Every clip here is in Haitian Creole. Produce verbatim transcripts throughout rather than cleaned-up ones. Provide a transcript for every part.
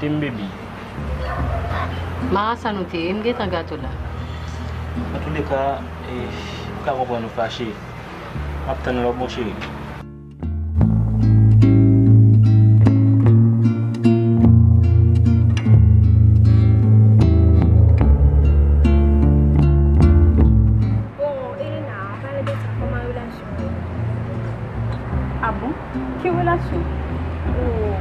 M, baby. Marasa nou te ye, m gentan gate w la. Antouleka, e, m ka konprann ou fache. M ap tann lè w, mon cheri. Bon, Elena, pale de sa, kòman relasyon w ye? Ah bon? Ki relasyon? Oh.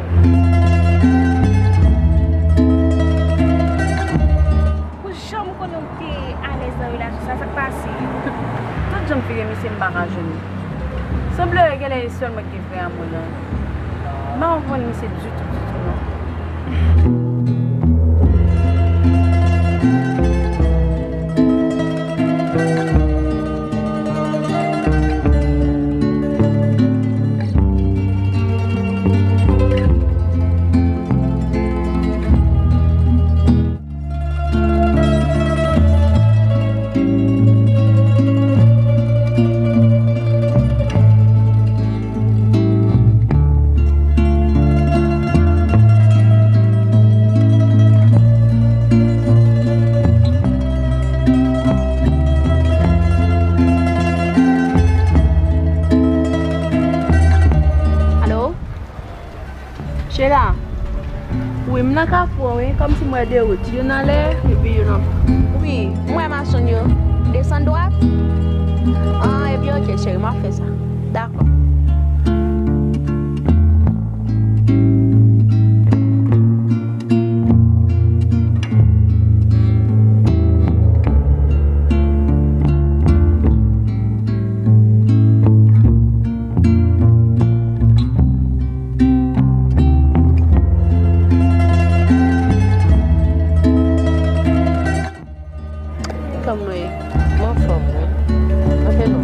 Ou janm konnen w te alèz nan relasyon sa, sa k pase? Tout jan m vire misye, m pa ka jwenn li. Sanble genlè e sèl mwen ki gen vrè amou lan. M pa konprann misye ditou, ditou, non. Alo? Sheila? Wi, m nan Kafou an, wi. Kòmsi m wè de wout. Youn anlè, epi youn anba. Wi, m wè machann yo. Desann dwat? Ah, epi oke, cheri, m ap fè sa. Dakò. Kòman nou ye? Mwen anfòm, wi. Anfè non.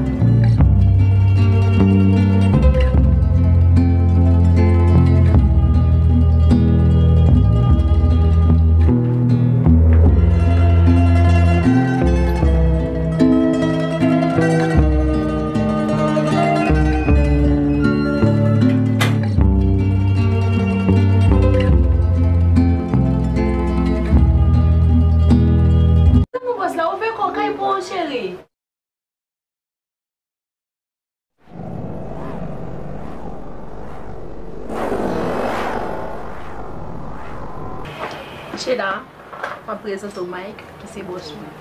Mon bòs la, ouvè kò w, kay pou w, cheri. Sheila, m ap prezante w Mike, ki se bòs mwen.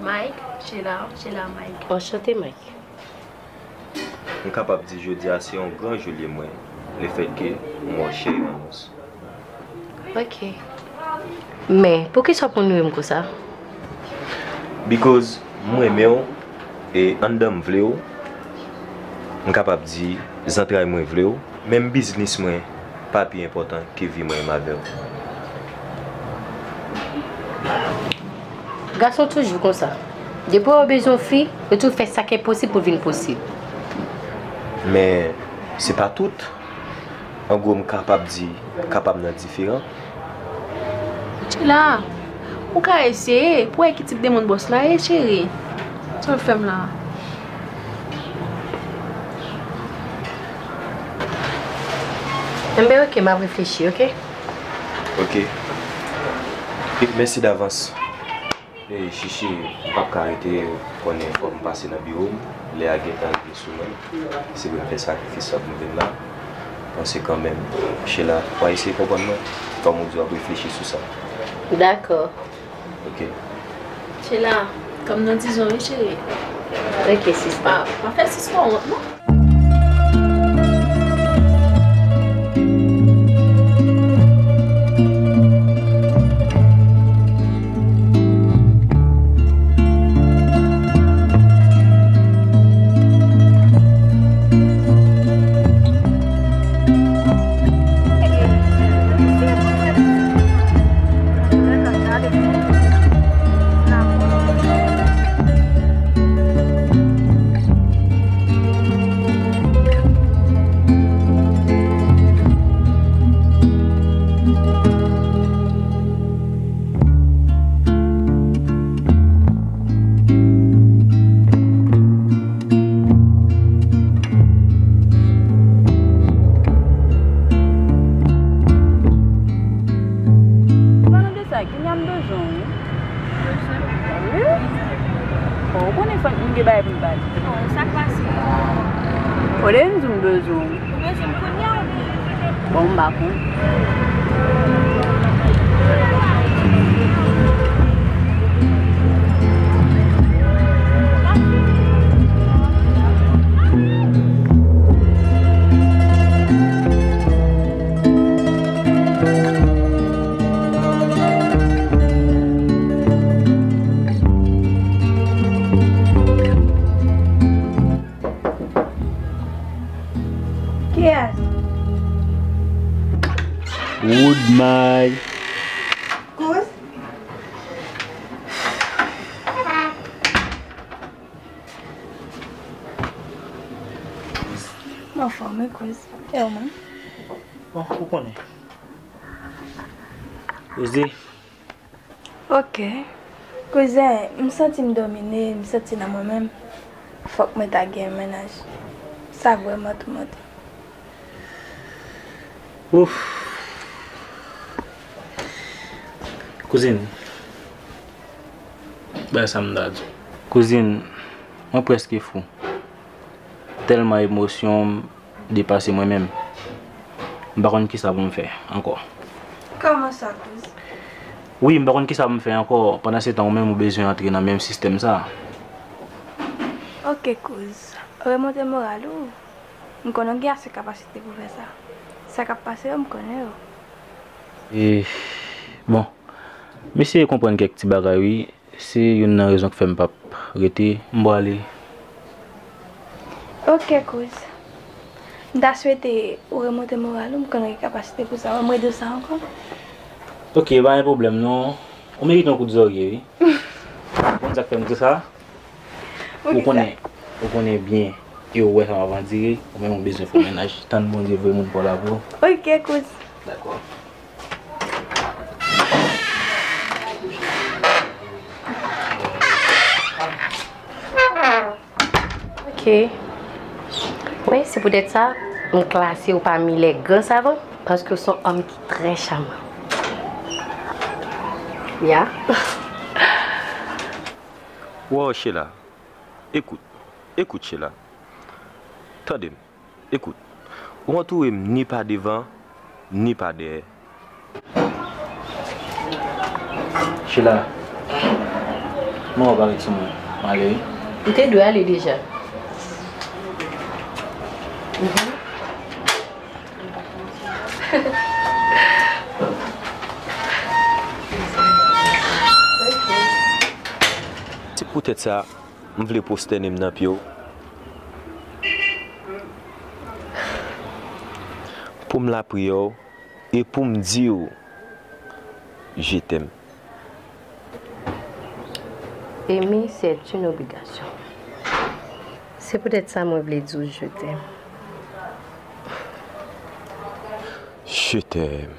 Mike, Sheila, Sheila, Mike. Anchante, Mike. M kapab di jodi a se yon gran jou li ye mwen, lefètke m wè w cheri an nòs. Ok. Men, poukisa w konn ri m konsa? Because m renmen w, e anndan m vle w, m kapab di zantray mwen vle w, menm biznis mwen pa pi enpòtan ke vi mwen menm avè w. Gason toujou konsa. Depi yo bezwen yon fi, yo toujou fè sa k enposib pou l vin posib. Men, se pa tout. An gwo, m kapab di, kapab nan diferan. Sheila, ou ka eseye pou wè ki tip de moun bòs la ye, cheri. Sa w fè m la? Enben, ok, m ap reflechi, ok? Ok. E, mèsi davans. E, Chichi, m p ap ka rete, ou konnen fòk m pase nan biwo m. Lè a gentan rive sou mwen. Se vre m fè sakrifis sa pou m vin la. Panse kanmenm, Sheila, w a eseye konprann mwen. Kòm ou di w ap reflechi sou sa. Dakò. Ok. Sheila, kòm nan dizon wi, cheri. Ok, sista. Pa, pa fè sispan wont, non. Sa k pase? Olye m di m bezwen w. Ou bezwen m kounye a oubyen? Bon, m pa konn. Kiyès? Woodmay. Kouz? M anfòm wi, Kouz. E ou menm? Bon, ou konnen. Koze. Ok. Kouzen, m santi m domine, m santi nan mwen menm. Fòk mwen ta gen yon mennaj. Sa vrèman toumante m. Ouf. Kouzin, bagay sa m ta di w. Kouzin, mwen prèske fou. Tèlman emosyon m depase mwen menm. M pa konn kisa pou m fè ankò. Kòman sa, Kouz? Wi, m pa konn kisa pou m fè ankò. Pandan se tan, ou menm ou bezwen antre nan menm sistèm sa. Ok, Kouz. Remonte moral ou. M konnen w gen ase kapasite pou fè sa. Sa k ap pase yo, m konnen yo. E, bon, m eseye konprann kèk ti bagay, wi. Se youn nan rezon k fè m p ap rete. M prale. Ok, Kouz. M ta swete ou remonte moral ou, m konnen w gen kapasite pou sa. Wè m redi w sa ankò. Ok, pa gen pwoblèm non. Ou merite yon kout zòrye, wi. Ou konn sa k fè m di sa? Ou konnen, ou konnen byen. E ou wè sa m ap andire, ou menm ou bezwen fè yon mennaj. Tann Bondye voye moun pa w la pou ou. Ok, Kouz. Dakò. Ok. Wi, se poutèt sa, m klase w pami les grands savants, paske w se yon òm ki trè chaman. Ya. Wow, Sheila. Écoute, écoute, Sheila. Tande m. Écoute, ou antoure m ni pa devan, ni pa dèyè. Sheila, mwen w parèt sou mwen. Mwen ale, wi. Ou te dwe ale deja. Mhm. Se poutèt sa, m vle pwostène m nan pye w pou m lapriyè w e pou m di w je t'aime. Aimer, c'est une obligation. Se poutèt sa mwen vle di w je t'aime. Je t'aime.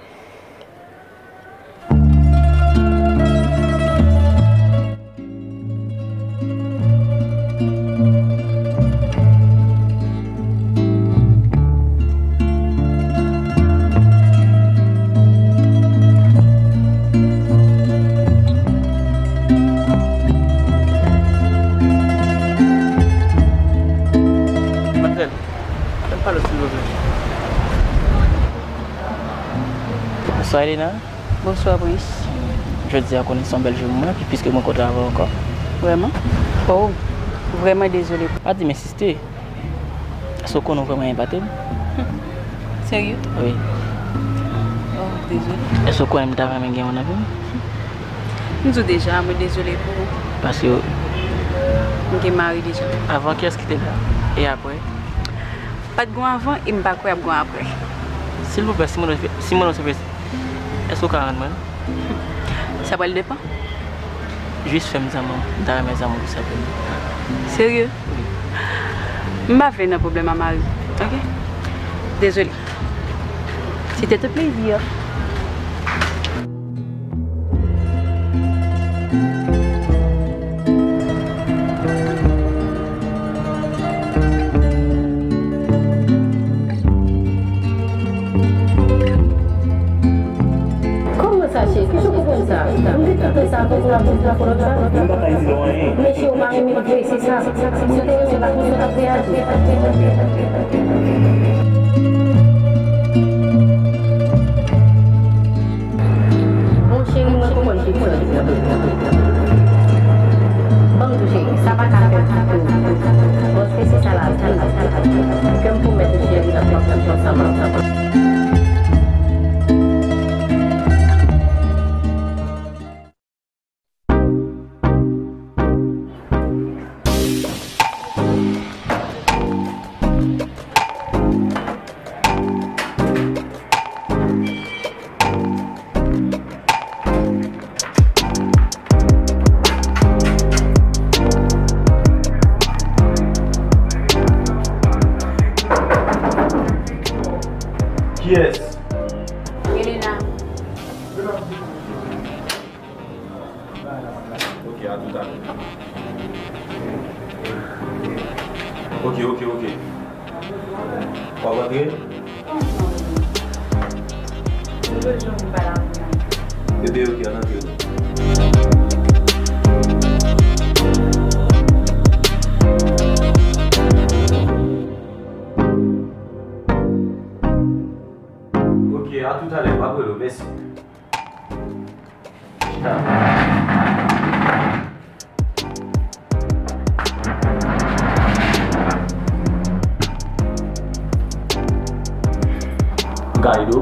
Madmwazèl, ann pale silvouplè. Bonswa, Elena. Bonswa, Prince. Jodi a konnen se yon bèl jou pou mwen, pi piske mwen kontre avè w ankò. Vrèman? Oh, vrèman dezole. Pa di m ensiste. Èske w konnen w vrèman epate m? Serye? Wi. Oh, dezole. Èske w konnen m ta renmen gen yon nan vi m? M di w deja, mwen dezole pou ou. Paske w gen mari deja. Avan, kiyès ki te la? E apre? Pa t gen yon avan e m pa kwè ap gen yon apre. Silvouplè, si mwen, si mwen, èske w ka rann mwen l? Sa pral depann. Jis fè m zanmi w. M ta renmen zanmi w tou senpleman. Serye? Wi. M pa vle nan pwoblèm a mari m, ok? Dezole. C'était un plaisir. Kòman sa, Mesye, kisa w konprann sa? M te tande sa, konprann sa, konprann sa, konprann sa. M pa t ap di w anyen. Mesye, ou pa renmen l vre, se sa. Si w te renmen l, pa konsa w t ap reyaji. Bon, cheri, mwen konprann tout sa w di a. Ban m di w, cheri, sa pa ka fèt ditou. Paske se sa lavi. Kè m pwomèt ou, cheri, n ap fè ansanm. Kiyès? Elena. Ok, a toutalè. Ok, ok, ok. W ap antre? Bebe, ok, ann antre. Ok, a toutalè, m ap rele w, mèsi. M ka ede w?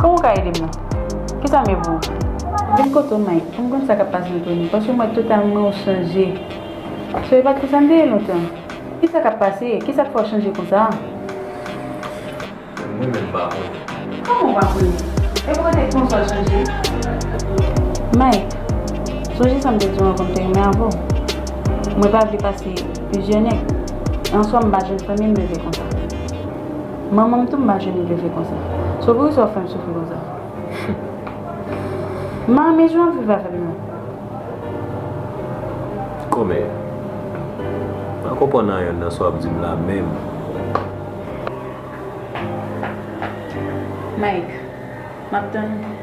Kòman w ka ede m nan? Kisa m ye pou ou? Vin kote w, Mike, pou m konn sa k ap pase ant nou, paske m wè totalman ou chanje. Se pa t konsa m te ye lontan. Kisa k ap pase? Kisa k fè w chanje konsa? Mwen menm m pa konnen. Kòman w pa konnen? E pou kote konsa w chanje? Mike, sonje sa m te di w avan m te renmen avè w. Mwen pa vle pase plizyè nèg. E answa m pa jwenn fanmi m leve konsa. Manman m tou m pa jwenn li leve konsa. So poukisa w fè m soufri konsa? M pa renmen jan w ap viv avè m nan. Kòmè, m pa konprann anyen nan sa w ap di m la menm. Mike, m ap tann ou.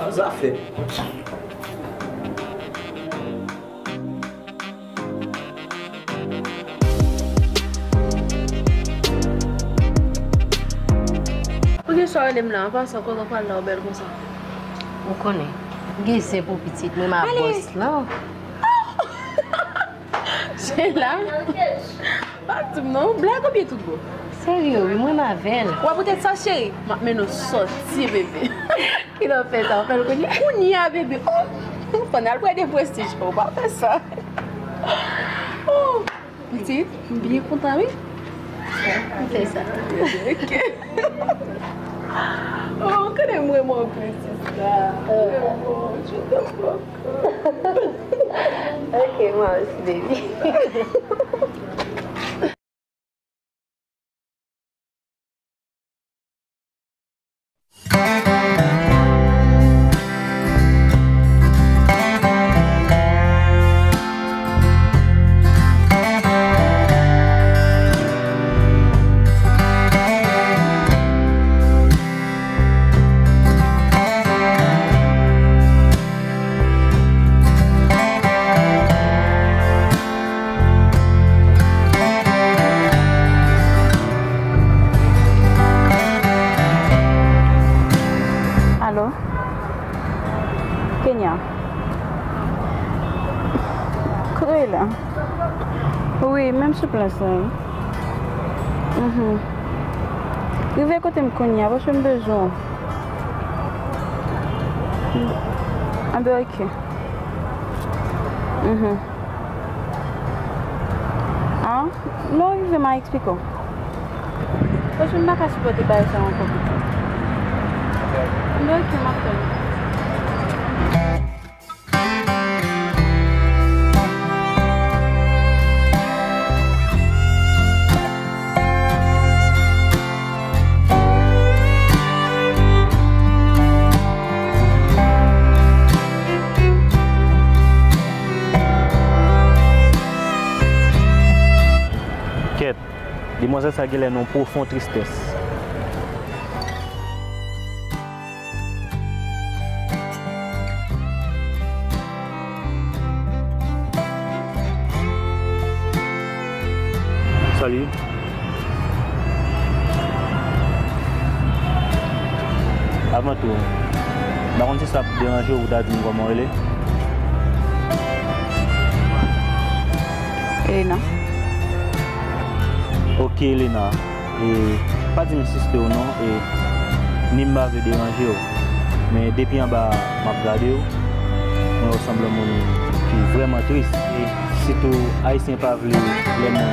Sa fè. Poukisa w rele m la? An pasan, kote w pral la ou bèl konsa? Ou konnen, m gen zen pou pitit mwen, m a bòs lan. Jela. Pa di m non, blag oubyen tout bon? Serye wi, mwen m avè l. W ap poutèt sa, cheri? M ap mennen w sòti, bebe. Kilè w fè sa? W fè l kounye a? Kounye a, bebe. Oh, fò n al pran de prestij, fò w pa fè sa. Oh, pitit, m byen kontan, wi. M fè sa. Ok. Oh, konnen m renmen w, pitit la. Renmen w, je t'aime beaucoup. Ok, mwen osi, baby. Alo? Kenya. Kote w ye la? Wi, menm sou plas la, wi. Mhm. Rive kote m kounye a, paske m bezwen w. Anben, ok. Mhm. Ah, lè w rive, m a eksplike w. Paske m pa ka sipòte bagay sa ankò, pitit. Anben, ok, m ap tann ou. Manzè sa genlè nan pwofon tristès. Salut. Avan tou, m pa konn si sa ap deranje w pou w ta di m kòman w rele? Elena. Ok, Elena. E, pa di m siste w non, e, ni m pa vle deranje w. Men depi anba a, m ap gade w, mwen wè w sanble yon moun ki vrèman tris. E sitou, Ayisyen pa vle lè moun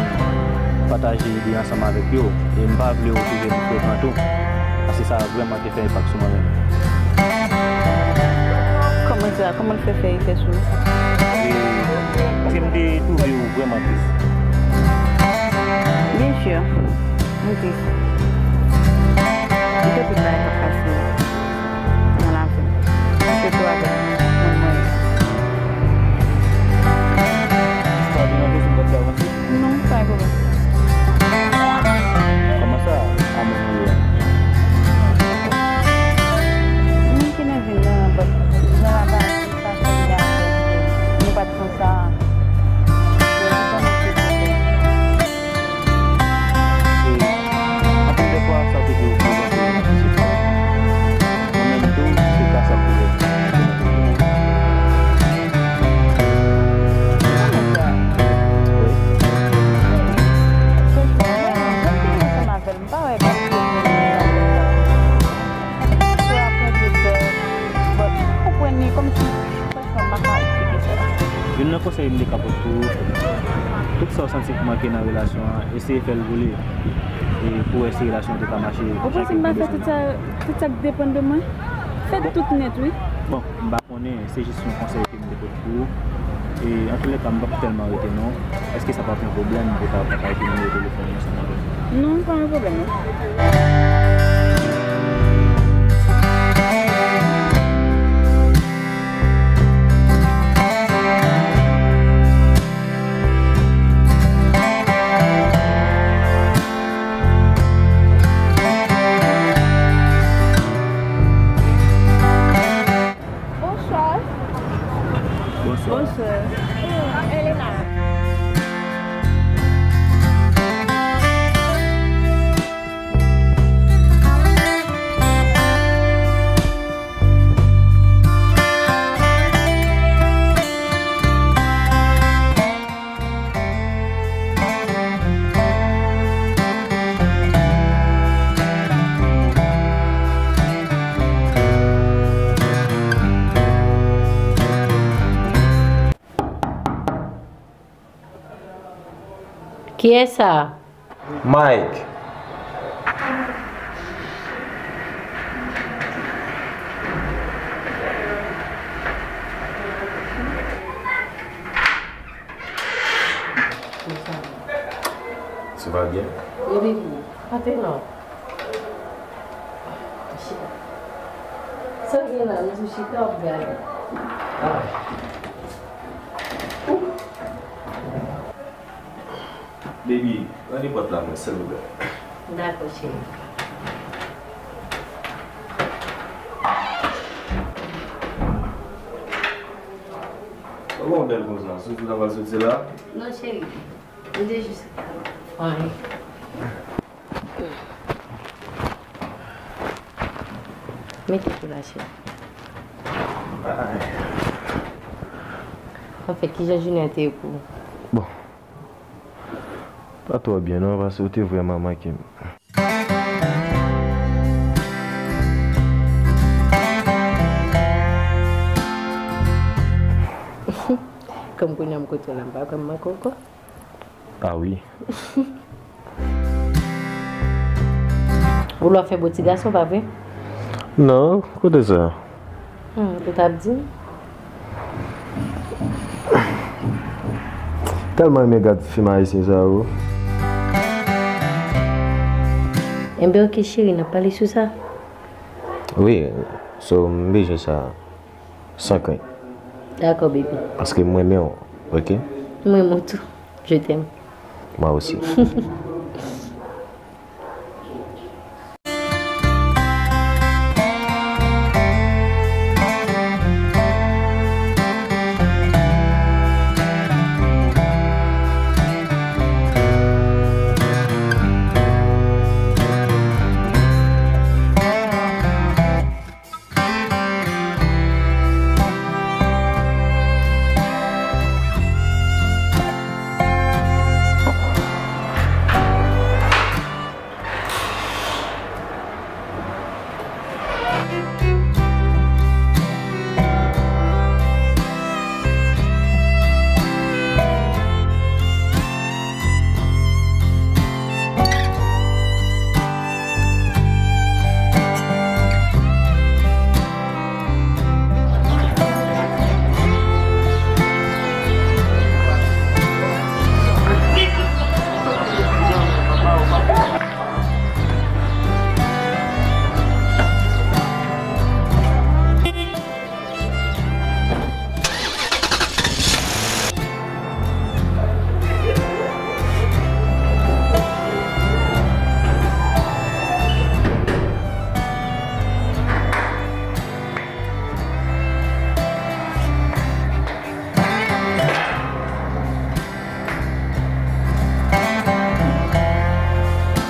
pataje ide ansanm avèk yo. E m pa vle w twouve m frekan tou. Paske sa vrèman te fè enpak sou mwen menm. Kòman sa? Kòman l fè fè efè sou ou? E, paske m te twouve w vrèman tris. Byen si. M tris. M te tout bagay k ap pase nan lavi m. Sitou avèk moun mwen ye. Sa te nan kesyon pou sa avanse? Non, pa gen pwoblèm. Kòman sa, amou pou ou a? Moun ki nan vi m nan, but jan bagay sa fè li a, nou pa t konsa. E, anpil de fwa, sa toujou prezante yon atisitid. Mwen menm tou, se ka sa toujou. Wi. Franchman, mwen, mwen te ansanm avè l, m pa wè bòs yo vin nan sa. Yo ap rantre dò, but, ou konprann li kòmsi, franchman, m pa ka eksplike sa. Youn nan konsèy m te ka pot pou ou, tout sa w santi k manke nan relasyon an, eseye fè l boule, e pou wè si relasyon an te ka mache. Ou panse m pa fè tout sa, tout sa k depann de mwen? Fè tout nèt, wi. Bon, m pa konnen, se jis yon konsèy ke m te pot pou ou. E, antoulèka, m p ap tèlman rete non. Èske sa p ap yon pwoblèm pou w ta pataje nimewo telefòn ou ansanm avè m? Non, pa yon pwoblèm non. Bonsoir. Bonsoir. Bonsoir. Elena. Kiyès sa? Mike. Sa va byen? Wi, baby. Antre non. Chita. Sa w gen la, nou sou chita w ap gade. Ah. Baby, rale pòt la mwen, silvouplè. Dakò, cheri. Ou gon bèl konsa, soti la, pral soti la? Non, cheri. M te jis. Anyen. Mete tou la, cheri. Anfèt, kijan jounen an te ye pou ou? Bon. Pa twò byen non, paske ou te vrèman manke m. Kòm kounye a m kote w la, m pa kwè m manke w ankò. Ah wi. Ou lè w fè bo ti gason, pa vre? Non, kote sa? Hmm, ou t ap di m. Tèlman renmen gad fim ayisyen sa yo. Enben, oke, cheri, n ap pale sou sa. Wi, so, m bezwen sa san krent. Dakò, baby. Paske m renmen w, oke? M renmen w tou. Je t'aime. Moi aussi.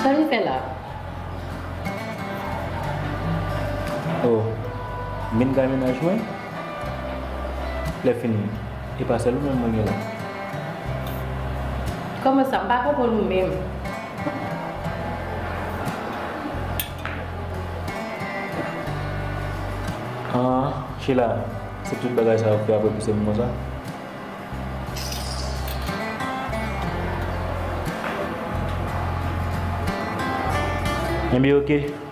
Sa l fè la? Oh, m vin kay mennaj mwen. Lè fini, e pa sèl ou menm mwen gen la. Kòman sa? M pa konprann ou menm. Ah, Sheila, se tout bagay sa yo k fè apre pouse m konsa? Enben, oke.